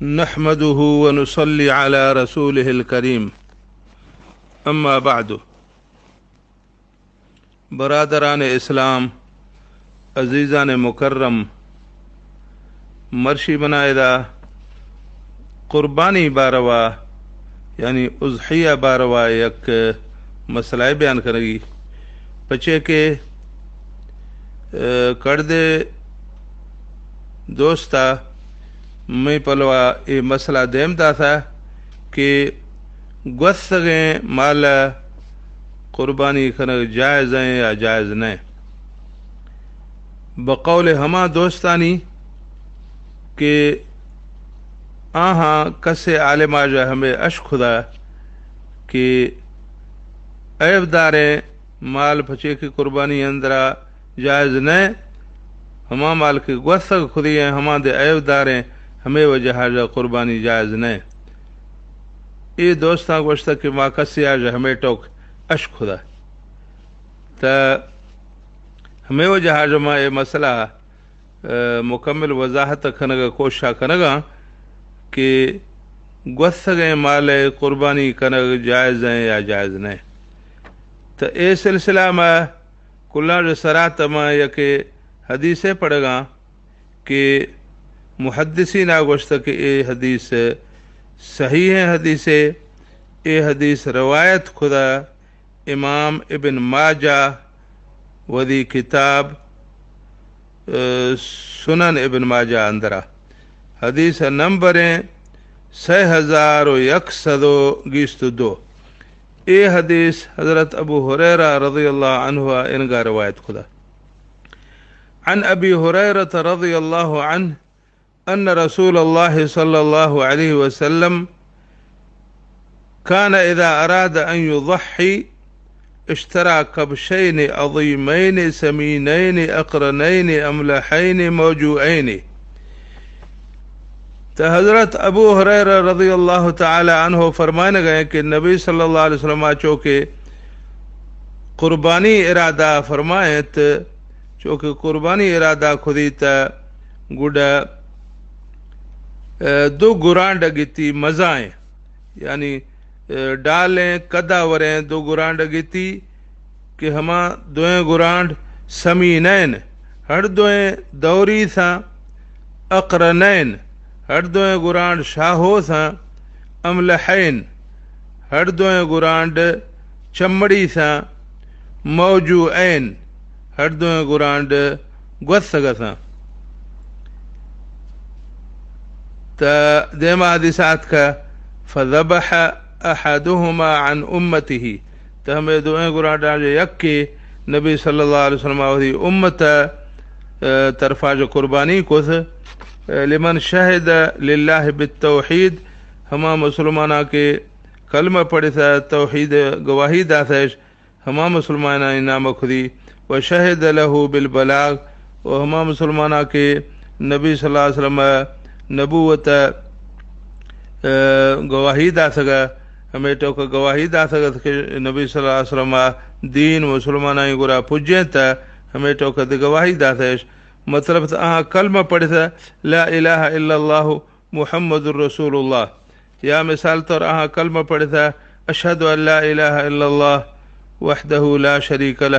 نحمده ونصلي على رسوله الكريم. أما بعد. برادران اسلام، عزیزان مکرم، مرشی بنا ادا قربانی باروا، یعنی اضحیہ باروا یک مسئلہ بیان کنگی، پچے کہ، اے، کڑدے دوستا مئے پلوا اے مسئلہ دیم داتا کہ گوستگیں مال قربانی کنگ جائز ایں یا جائز نہ؟ بقول ہما دوستانی کہ آہاں کسے عالم آجا ہمے اش کھدا کہ عیب داریں مال پچے کہ قربانی اندرا جائز نہ، ہما مال کہ گوستگ کھدی ایں، ہما دے عیب داریں، ہمے وجہ آجا قربانی جائز نہ۔ اے دوستاں گوشتگ کہ ما کسے آجا ہمے ٹوک اش کھدا۔ تا ہمے وجہ آجا ما اے مسئلہ، اے، مکمل وضاحت کنگا کوشش کنگا کہ گوستگیں مال قربانی کنگ جائز ایں یا جائز نہ۔ تا اے سلسلہ ما کلاں سرا تما یک حدیثے پڑھگاں کہ محدثین آ گوشتہ کہ اے حدیث صحیح ایں حدیثے، اے حدیث روایت کھدا امام ابن ماجہ وثی کتاب، اے، سنن ابن ماجہ اندرا۔ حدیث نمبر ایں سئے ہزار و یک سد و گیست و دو۔ اے حدیث حضرت ابو ہریرہ رضی اللہ عنہ انگا روایت کھدا۔ عن ابی ہریرہ رضی اللہ عنہ ان رسول اللہ صلی اللہ علیہ وسلم كان إذا أراد أن يضحي اشترى كبشين عظيمين سمينين أقرنين أملحين موجوعين۔ تو حضرت ابو ہریرہ رضی اللہ تعالی عنہ فرمائنگ ایں کہ نبی صلی اللہ علیہ وسلم چو کہ قربانی ارادہ فرمائیت، چو کہ قربانی ارادہ کھدی تا گڈا، اے، دو گرانڈ گتی مزائیں، یعنی، اے، ڈالیں کدا وریں دو گرانڈ گتی کہ ہما دوئیں گرانڈ سمینین، ہر دوئیں دوری ساں، اقرنین، ہر دوئیں گرانڈ شاہو ساں، املحین، ہر دوئیں گرانڈ چمڑی ساں، موجوعین، ہر دوئیں گرانڈ گوستگ ساں۔ تا دیما حدیث آتکا، فذبح احدهما عن امته، تو ہمے دوئیں گرانڈاں چہ یکے نبی صلی اللہ علیہ وسلم وثی امت، اے، طرفا چہ قربانی کت، اے، لمن شہد للہ بالتوحید، ہما مسلماناں کہ کلمہ پڑھتا توحید گواہی داتش، ہما مسلمانانی نام کھدی، و شہد لہ بالبلاغ، و ہما مسلماناں کہ نبی صلی اللہ علیہ وسلم نبوت، اے، گواہی داتگا، ہمے ٹوکا گواہی داتگا کہ نبی صلی اللہ علیہ وسلم دین مسلمانانی گورا پجینتا، ہمے ٹوکا دی گواہی داتش۔ مطلب تا آہاں کلمہ پڑھتا، لا الہ الا اللہ محمد رسول اللہ۔ یا مثال طور آہاں کلمہ پڑھتا، اشہد ان لا الہ الا اللہ وحدہ لا شریک لہ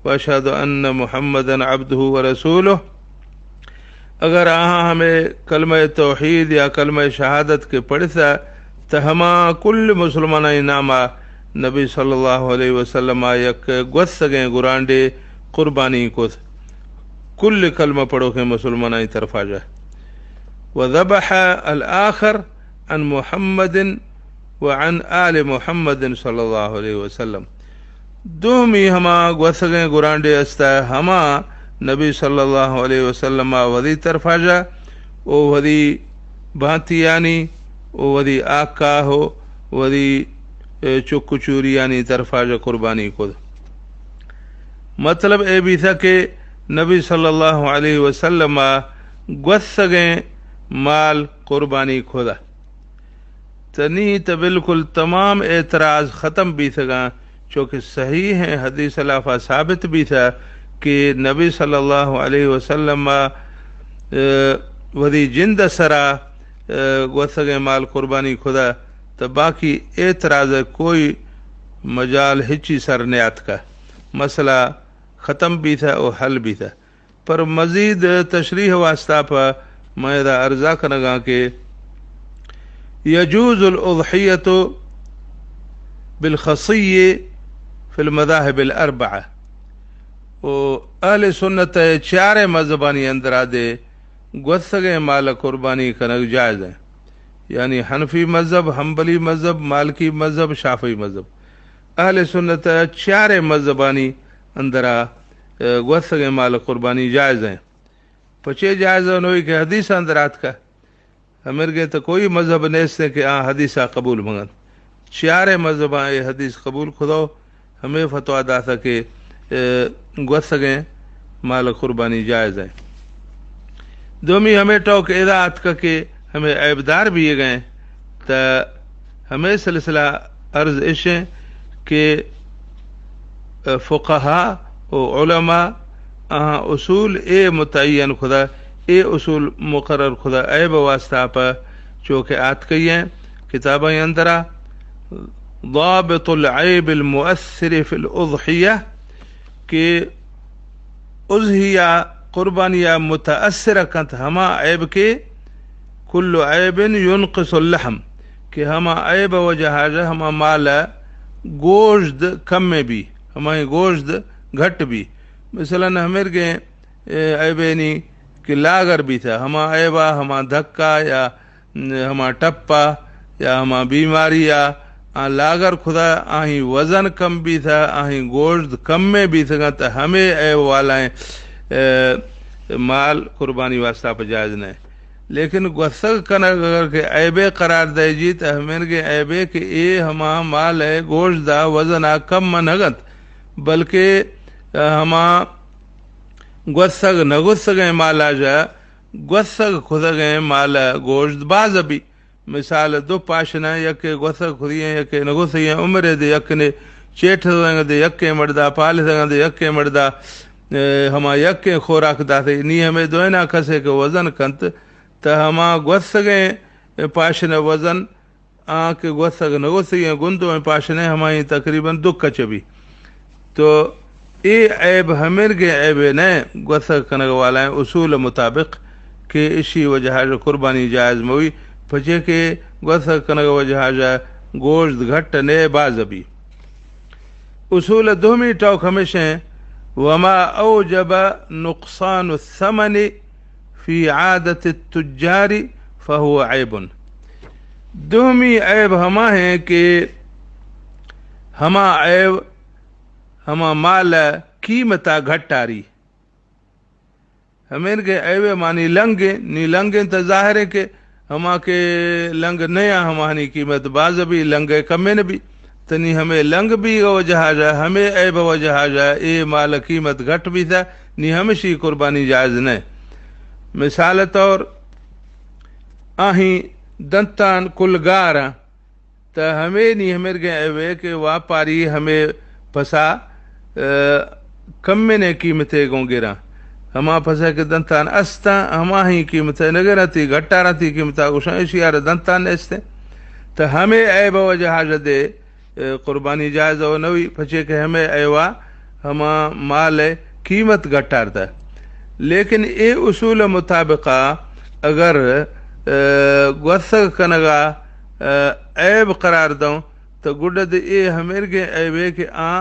و اشہد ان محمدا عبدہ و رسولہ۔ اگر آہاں ہمے کلمہ توحید یا کلمہ شہادت کہ پڑھتا، تو ہما کل مسلمانانی ناما نبی صلی اللہ علیہ وسلم یک گوستگیں گرانڈے قربانی کت۔ کل کلمہ پڑھوکیں مسلمانانی طرفا جا۔ وذبح الآخر عن محمد وعن آل محمد صلی اللہ علیہ وسلم۔ دومی ہما گوستگیں گرانڈے استا، ہما نبی صلی اللہ علیہ وسلم وثی طرفا جا، او وثی بانتیانی، او وثی آکاہ، او وثی، اے، چک چوریانی طرفا جا قربانی کت۔ مطلب اے بیتا کہ نبی صلی اللہ علیہ وسلم گوستگیں مال قربانی کھدا۔ تنی تہ بالکل تمام اعتراض ختم بیتگاں، چونکہ صحیح ہیں حدیث لافا ثابت بیتا کہ نبی صلی اللہ علیہ وسلم، اے، وثی جند سرا ء، گوستگیں مال قربانی کھدا، تہ باقی اعتراض ء کوئی مجال ہچی سر نیاتکہ۔ مسئلہ ختم بیتہ و حل بیتہ۔ پر مزید تشریح واسطہ پہ من ادا عرضہ کنگاں کہ یجوز الاضحیۃ بالخصی فی المذاہب الاربعہ، و اہل سنت ء چاریں مذہبانی اندرا دے گوستگیں مال قربانی کنگ جائز ہیں۔ یعنی حنفی مذہب، حنبلی مذہب، مالکی مذہب، شافعی مذہب۔ اہل سنت ء چاریں مذہبانی اندرا، ء، گوستگیں مال قربانی جائز ہیں۔ پچے جائز ہیں؟ نوئی کہ حدیث اندر آتکہ۔ ہمرگیں تو کوئی مذہب نیست ہے کہ آ حدیث آ قبول منگن۔ چاریں مذہباں اے حدیث قبول کھدو، ہمیں فتویٰ داتا کہ، ء، گوستگیں مال قربانی جائز ہیں۔ دومی ہمیں ٹوک ادا آتکہ کہ ہمیں عیبدار بھی گئے، تا ہمیں سلسلہ عرض اشیں کہ فقہا و علماء آہاں اصول اے متعین کھدا، اے اصول مقرر کھدا عیب واسطہ پہ چوکہ آتکئی ہیں کتاباں اندرا، ضابط العیب المؤثر فی الاضحیہ، کہ اضحیہ قربانیہ متاثر کنت ہما عیب کہ کل عیب ینقص اللحم، کہ ہما عیب وجہ ہما مال گوشت کم بی، ہمائی گوشت گھٹ بی۔ مثلاً ہمرگیں، اے، عیبینی کہ لاگر بیتا، ہما عیبا، ہما دھکا یا ہما ٹپا یا ہما بیماری یا آ لاگر کھدا، آہی وزن کم بیتا، آہی گوشت کم بیتگا، تا ہمیں عیب والائیں، اے، مال قربانی واسطہ پہ جائز نہ۔ لیکن گوستگ کنگ اگر کہ عیبے قرار دے جی، تا ہمینگیں عیبے کہ اے ہما مال ہے گوشت دا وزن آ کم نہ گنت، بلکہ ہما گوستگ نہ گوستگیں مالا جا گوستگ کھدگیں مال گوشت باز بی۔ مثال دو پاشنہ، یکے گوستگ کھدی ہیں، یکے نہ گوستگی ہیں، عمرے دے یکنے چیٹ زنگ دے یکے مڑدا، پال زنگ دے یکے مڑدا، اے، ہما یکیں خوراک داتے، نی ہمیں دوئنا کسے کہ وزن کنت، تا ہما گوستگیں پاشنہ وزن آ کہ گوستگ نہ گوستگیں گندویں پاشنے ہمائی تقریباً دو کچ بی۔ تو اے عیب ہمرگیں عیبے نہ، گوستگ کنگ والائیں اصول مطابق کہ اشی وجہ جا قربانی جائز موی، پچے کہ گوستگ کنگ وجہ جا گوشت گھٹ نہ باز بی۔ اصول دومی ٹوک ہمیشیں، وما اوجب نقصان الثمن فی عادت التجار فهو عیب۔ دومی عیب ہما ہیں کہ ہما عیب، ہما مال قیمتا گھٹاری۔ ہمینگیں عیبے مانی لنگیں، نی لنگیں تا ظاہر ہے کہ ہما کہ لنگ نیا ہمانی قیمت باز بی، لنگ کمے نہ بی۔ تنی ہمیں لنگ بیگ وجہ جا، ہمیں عیب وجہ جا، اے مال قیمت گھٹ بیتا، نی ہمشی قربانی جائز نہ۔ مثال طور، آہیں دنتان کل گاراں، تا ہمے نی ہمرگیں عیبے کہ واپاری ہمے پسا، ء، کمنے قیمتے گوں گراں۔ ہما پسا کہ دنتان استاں، ہماہی قیمتے نگراں، تی گھٹاراں تی قیمتا گوشاں، اشی آرا دنتان نیستیں۔ تا ہمے عیب وجہ جا دے، ء، قربانی جائز و نوی، پچے کہ ہمے عیبا ہما مال قیمت گھٹار دا۔ لیکن اے اصول مطابقا اگر، ء، گوستگ کنگا، ء، عیب قرار دوں، تو گڈد اے ہمیرگیں عیبے کہ آ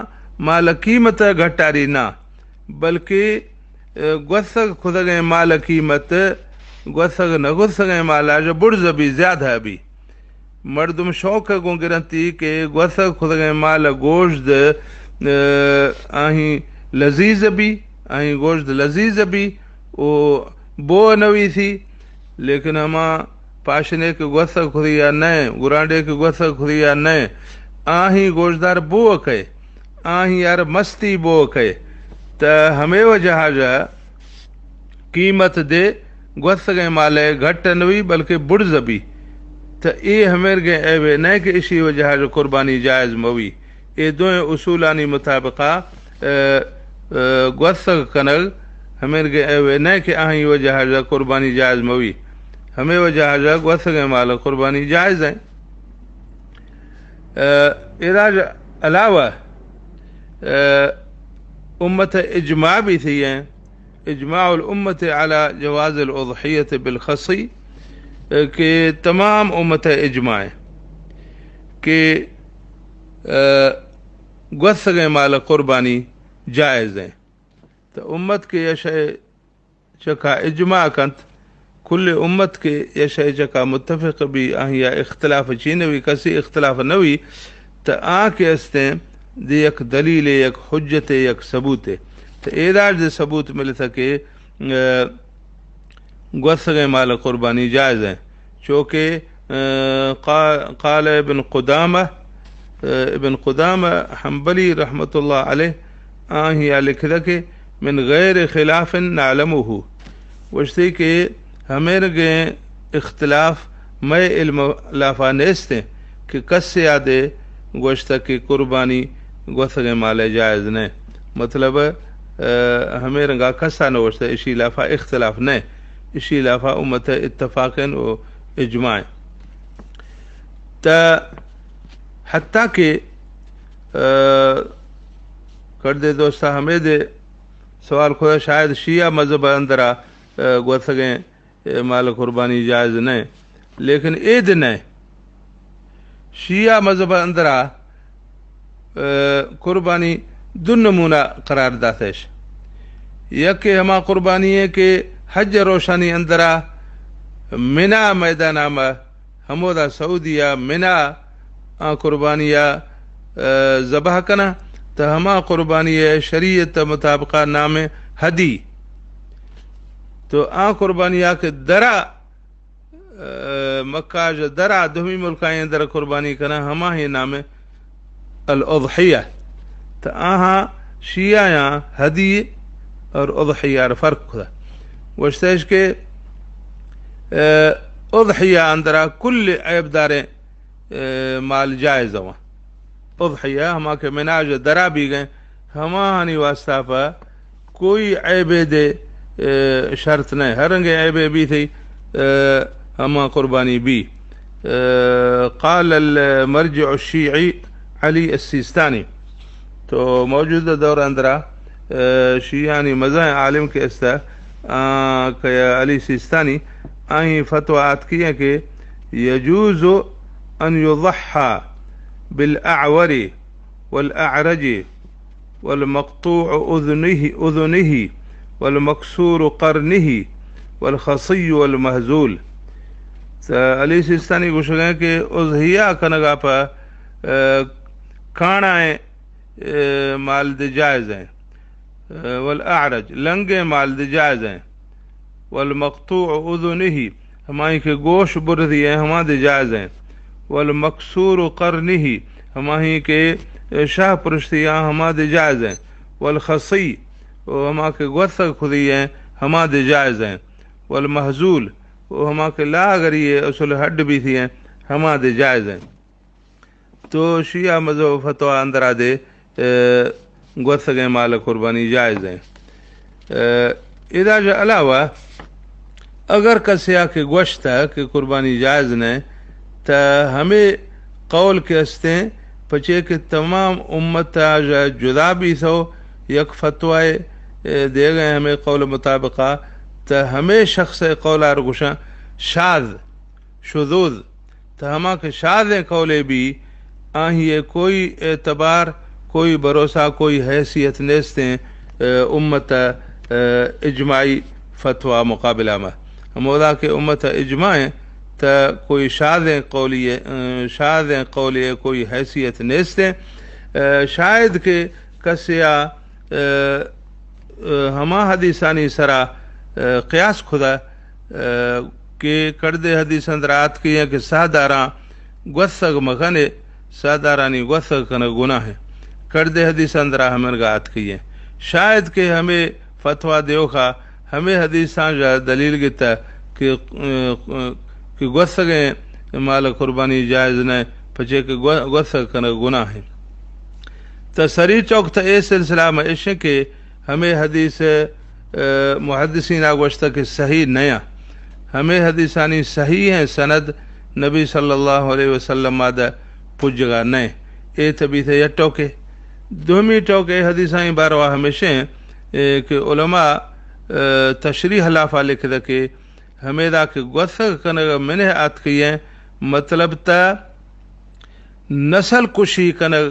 مال قیمت گھٹاری نہ، بلکہ، ء، گوستگ کھدگیں مال قیمت گوستگ نہ گوستگیں مالا جا برز بی، زیادہ بی۔ مردم شوق گوں گرنتی کہ گوستگ کھدگیں مال گوشت، ء، آہیں لذیذ بی، آہیں گوشت لذیذ بی و بو نویسی، لیکن ہما پاشنے کہ گوستگ کھدی یا نئے، گرانڈے کہ گوستگ کھدی یا نئے، آہیں گوشدار بو کئے، آہیں یار مستی بو کئے۔ تا ہمے وجہ جا قیمت دے گوستگیں مالے گھٹ نوی بلکہ برز بی۔ تا اے ہمیرگیں عیبے نئے کہ اشی وجہ جا قربانی جائز موی۔ اے دوئیں اصولانی مطابقا، ء، ء، گوستگ کنگ ہمیرگیں عیبے نئے کہ آہیں وجہ جا قربانی جائز موی۔ ہمے وجہ ءَ گوسگیں مال قربانی جائز ایں۔ اے، ادا علاوہ، اے، امت اجماع بیتگ ایں، اجماع الامت علی جواز الاضحیۃ بالخصی، اے، کہ تمام امت اجماع ایں کہ، اے، گوسگیں مال قربانی جائز ایں۔ تو امت کہ یہ شے چکا اجماع کنت، کل امت کہ یہ شے چکا متفق بی، آہیا اختلاف چی نوی، کسی اختلاف نوی، تو آ کہ استیں دی یک دلیل، یک حجت، یک ثبوت۔ تو ایداش دی ثبوت ملتا کہ، اے، گوسگیں مال قربانی جائز ایں۔ چوکہ، اے، قا-، قال ابن قدامہ، اے، ابن قدامہ حنبلی رحمت اللہ علیہ آہیا لکھتا کہ من غیر خلاف نعلمہ، گوشتی کہ ہمے رنگیں اختلاف مئے علم لافا نیستیں کہ کسے آ دے گوشتا کہ قربانی گوسگیں مال جائز نہ۔ مطلب، اے، ہمے رنگا کسا نہ گوشتا، اشی لافا اختلاف نہ، اشی لافا امت اتفاق ایں و اجماع ایں۔ تا حتیٰ کہ، اے، کردے دوستا ہمے دے سوال کھودا شاید شیعہ مذہب اندرا، اے، گوسگیں، اے، مال قربانی جائز نہ، لیکن اے دے نہ۔ شیعہ مذہب اندرا، اے، قربانی دو نمونہ قرار داتش۔ یک ہما قربانی ایں کہ حج روشانی اندرا منا میدانا ما ہمودا سعودیہ منا آ قربانیا، اے، ذبح کنا، تو ہما قربانی شریعت مطابقہ نام ہدی۔ تو آ قربانیا کہ درا، اے، مکہ ژ درا دومی ملکائیں در قربانی کنا، ہما ہی نام الاضحیہ۔ تو آہاں شیعہ یا ہدی اور اضحیہ را فرق کھودا۔ گوشتش کہ، اے، اضحیہ اندرا کل عیب داریں، اے، مال جائز ہوا۔ اضحیہ ہما کہ منا ژ درا بیگیں، ہماہانی واسطہ پہ کوئی عیبے دے، اے، شرط نہ۔ ہر رنگیں عیبے بیتئی، اے، ہما قربانی بی۔ اے، قال المرجع الشیعی علی السیستانی۔ تو موجودہ دور اندرا، اے، شیعانی مزاحیں عالم کہ استا، آ، کہ علی سیستانی، آہی فتویٰ آتکی ایں کہ یجوز ان یضحی بالاعور والاعرج والمقطوع اذنه، اذنه والمكسور قرنه والخصي والمهزول۔ تو علی سیستانی گوشگیں کہ اضحیہ کنگا پہ، اے، کانائیں، اے، مال دے جائز ایں۔ اے، والاعرج، لنگیں مال دے جائز ایں۔ والمقطوع اذنه، ہمائی کہ گوش برزی ایں، ہما دے جائز ایں۔ والمكسور قرنه، ہمائی کہ شاہ پرشتی ایں، ہما دے جائز ایں۔ والخصي، و ہما کہ گوسگ کھدی ایں، ہما دے جائز ایں۔ والمهزول، و ہما کہ لاگری اصل ہڈ بیتئی ایں، ہما دے جائز ایں۔ تو شیعہ مذہب فتویٰ اندرا دے، اے، گوسگیں مال قربانی جائز ایں۔ اے، ادا ژ علاوہ اگر کسیا کہ گوشتا کہ قربانی جائز نہ، تا ہمے قول کہ استیں، پچے کہ تمام امت ژ جدا بیتو، یک فتویٰ، اے، دیگیں ہمے قول مطابقہ، تا ہمے شخص قولار گوشاں شاذ، شذوذ۔ تو ہما کہ شاذیں قولے بی، آہی کوئی اعتبار، کوئی بھروسہ، کوئی حیثیت نیستیں، اے، امت، اے، اجماعی فتویٰ مقابلہ ما۔ ہمودا کہ امت اجماع ایں، تو کوئی شاذیں قولی، اے، شاذیں قولے کوئی حیثیت نیستیں۔ اے، شاید کہ کسیا، اے، اے، ہما حدیثانی سرا، اے، قیاس کھدا، اے، کہ کڑدے حدیث اندر آتکی ایں کہ ساہ داراں گوسگ مکنے، ساہ دارانی گوسگ کنگ گناہ ایں۔ کڑدے حدیث اندرا ہمنگا آتکی ایں۔ شاید کہ ہمے فتویٰ دیوکا ہمے حدیثاں ژ دلیل گتا کہ، کہ گوسگیں مال قربانی جائز نہ، پچے کہ گو-، گوسگ کنگ گناہ ایں۔ تا سری چوک تا اے سلسلہ ما اشیں کہ ہمے حدیث، اے، محدثین آ گوشتا کہ صحیح نیا۔ ہمے حدیثانی صحیح ہیں سند نبی صلی اللہ علیہ وسلم آ دہ پجگا نئے۔ اے تبیت یک ٹوکے۔ دومی ٹوکے حدیثانی باروا ہمیشیں، اے، کہ علماء، اے، تشریح لافا لکھ دکے، ہمیدا کہ گوسگ کنگ منہ آتکئی ہیں، مطلب تا نسل کشی کنگ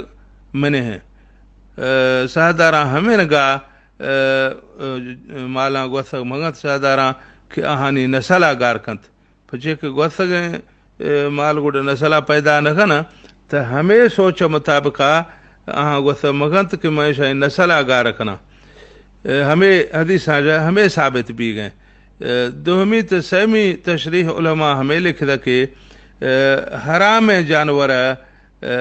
منہ ہیں۔ اے، ساہداراں ہمینگا، اے، اے، مالاں گوسگ مگنت ساہداراں کہ آہانی نسلا گار کنت۔ پچے کہ گوسگیں، اے، مال گڈ نسلا پیدا نہ کناں، تہ ہمے سوچ مطابقا آہاں گوسگ مگنت کہ من اشانی نسلا گار کناں۔ اے، ہمے حدیثاں جا ہمے ثابت بیگیں۔ اے، دومی تہ سیمی تشریح علماء ہمے لکھ دکے، اے، حرامیں جانور ء، اے،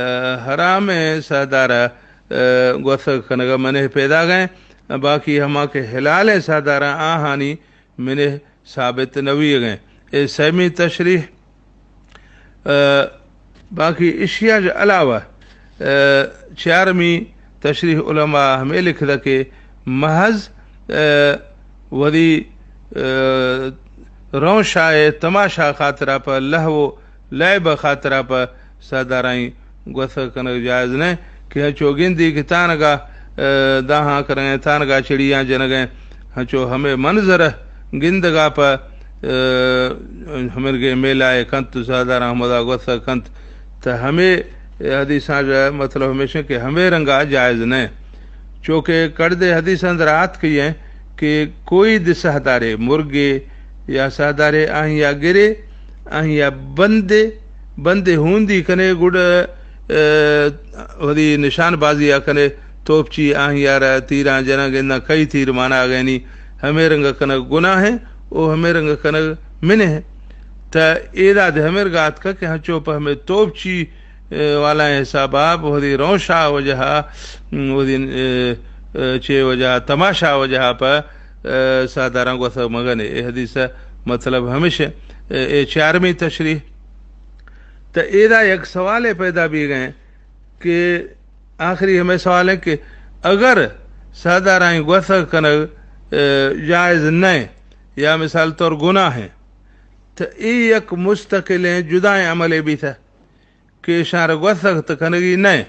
حرامیں ساہدار ء، اے، گوسگ کنگ ء منہ پیداگ ء، باقی ہما کہ حلالیں ساہداراں آہانی منہ ثابت نہ بیگ ء۔ اے سیمی تشریح، اے، باقی اشیا ژ علاوہ، اے، چارمی تشریح علماء ہمے لکھ دکے محض، اے، وثی، اے، رونشا ء تماشا خاطرا پہ لہو لعب ء خاطرا پہ ساہدارائیں گوسگ کنگ جائز نہ کہ ہنچو گندی کہ تانگا، اے، داہاں کرگیں، تانگا چڑیاں جنگیں، ہنچو ہمے منظر ء گندگا پہ، اے، ہمرگے میلہ ء کنت و ساہداراں ہمدا گوسگ کنت۔ تہ ہمے حدیثاں جا مطلب ہمیشیں کہ ہمے رنگا جائز نہ۔ چوکہ کڑدے حدیث اندر آتکئی ہیں کہ کوئی دے ساہدارے مرگے یا ساہدارے آہیا گرے، آہیا بندے، بندے ہوندی کنے گڈ، اے، وثی نشان بازی آ کنے توپچی آہیا را تیراں جنگ اناں کئی تیر مانا گئنی ہمے رنگ کنگ گناہ ہیں او ہمے رنگ کنگ منہ ہیں۔ تہ ایدا دے ہمے رنگ آتکا کہ ہنچو پہ ہمے توپچی اے، والا حساب ء وثی رونشا وجہ ء، م، وثی، اے، اے، چے وجہ ء، تماشا وجہ ء پہ، اے، ساہداراں گوسگ مگنے۔ اے حدیث ء مطلب ہمیش اے، اے چارمی تشریح۔ تہ ایدا یک سوالے پیدا بیگیں کہ آخری ہمے سوال ہے کہ اگر ساہدارائیں گوسگ کنگ، اے، جائز نہ یا مثال طور گناہ ہے، تہ اے یک مستقلیں جدائیں عملے بیتہ۔ کہ اشاں را گوسگ تہ کنگی نئے۔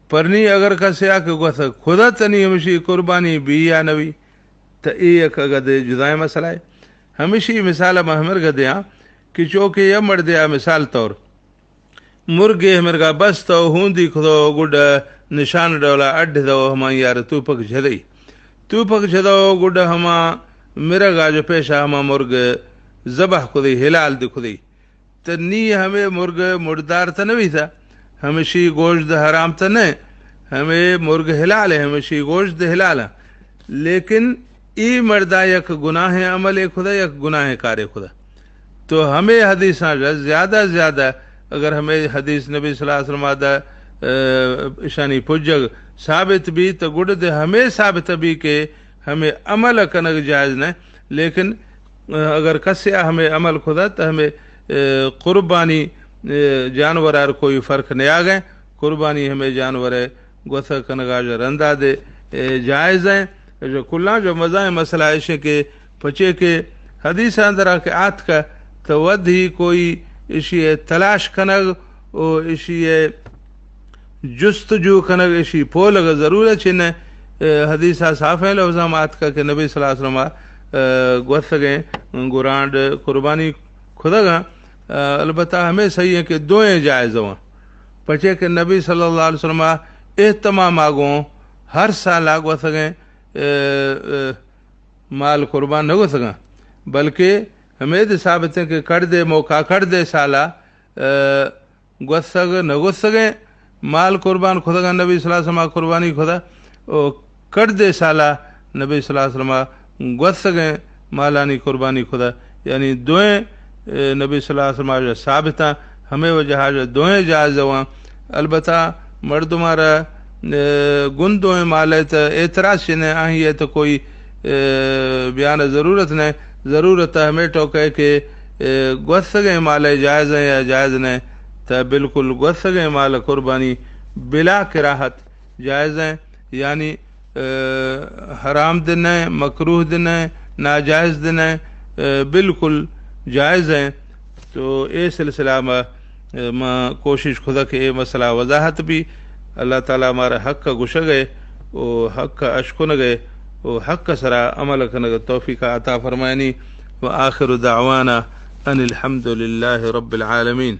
پر نی اگر کسے آ کہ گوسگ کھدہ تہ نی ہمشی قربانی بی یا نوی، تہ اے یک اگدے جدائیں مسئلہ ہے۔ ہمشی مثال ما ہمرگا دیاں کہ چوکہ یا مردے آ مثال طور مرگے ہمرگا بستو ہوندی کھدو گڈ نشان ڈولا اڈ دو ہما یار توپک جھدئی۔ توپک جھدو گڈ ہما مرگا جو پیشا ہما مرگ ذبح کھدئی، حلال دی کھدئی۔ تہ نی ہمے مرگ مردار تہ نہ بیتہ، ہمشی گوشت حرام تہ نہ، ہمے مرگ حلال ہے، ہمشی گوشت حلال ہے۔ لیکن ای مردا یک گناہ عملے کھدہ، یک گناہ کارے کھدہ۔ تو ہمے حدیثاں زیادہ زیادہ اگر ہمے حدیث نبی صلی اللہ علیہ وسلم دا، اے، اشانی پجگ ثابت بی تو گڑ دے ہمے ثابت بی کہ ہمے عمل کنگ جائز نہ، لیکن اگر کسے آ ہمے عمل کھدا تہ ہمے، اے، قربانی، اے، جانور آر کوئی فرق نیاگیں۔ قربانی ہمے جانور ء گوسہ کنگا ژ رندا دے، اے، جائز ہیں۔ ژ کلاں ژ مزائیں مسئلہ ایشیں کہ پچے کہ حدیث اندرا کہ آتکہ تہ ودھی کوئی اشی ء تلاش کنگ و اشی ء جستجو کنگ، اشی پولگ ضرورت چنہ۔ اے، حدیث ء صافیں لفظاں ما آتکہ کہ نبی صلی اللہ علیہ وسلم ء، اے، گوستگیں گرانڈ قربانی کھدگاں۔ اے، البتہ ہمے صحیح ہیں کہ دوئیں جائز ہوں۔ پچے کہ نبی صلی اللہ علیہ وسلم ء اہتمام آ گوں ہر سال آ گوستگیں، اے، اے، مال قربان نہ گوستگاں، بلکہ ہمے دے ثابت ہیں کہ کڑدے موقع کڑدے سالا، اے، گوستگ نہ گوستگیں مال قربان کھدگاں نبی صلی اللہ علیہ وسلم ء قربانی کھدا، او کڑدے سالا نبی صلی اللہ علیہ وسلم ء گوستگیں مالانی قربانی کھدا، یعنی دوئیں، اے، نبی صلی اللہ علیہ وسلم ء ثابتاں، ہمے وجہ ء دوئیں جائز واں۔ البتہ مردماں را، اے، گوں دوئیں مال ء تہ اعتراض چنہ، آہی ء تہ کوئی، اے، بیان ء ضرورت نہ۔ ضرورت ہمے ٹوکہ کہ، اے، گوستگیں مال ء جائز ہیں یا جائز نہ، تہ بالکل گوستگیں مال قربانی بلا کراہت جائز ہیں، یعنی، اے، حرام دے نہ، مکروہ دے نہ، ناجائز دے نہ، اے، بالکل جائز ہیں۔ تو اے سلسلہ ما، ما کوشش کھدا کہ اے مسئلہ وضاحت بھی۔ اللہ تعالیٰ مارا حق کا گشگ ہے، او حق کا اشکنگ ہے، او حق کا سرا عمل کنگ توفیق عطا فرمائنی۔ وآخر دعوانا ان الحمد للہ رب العالمین۔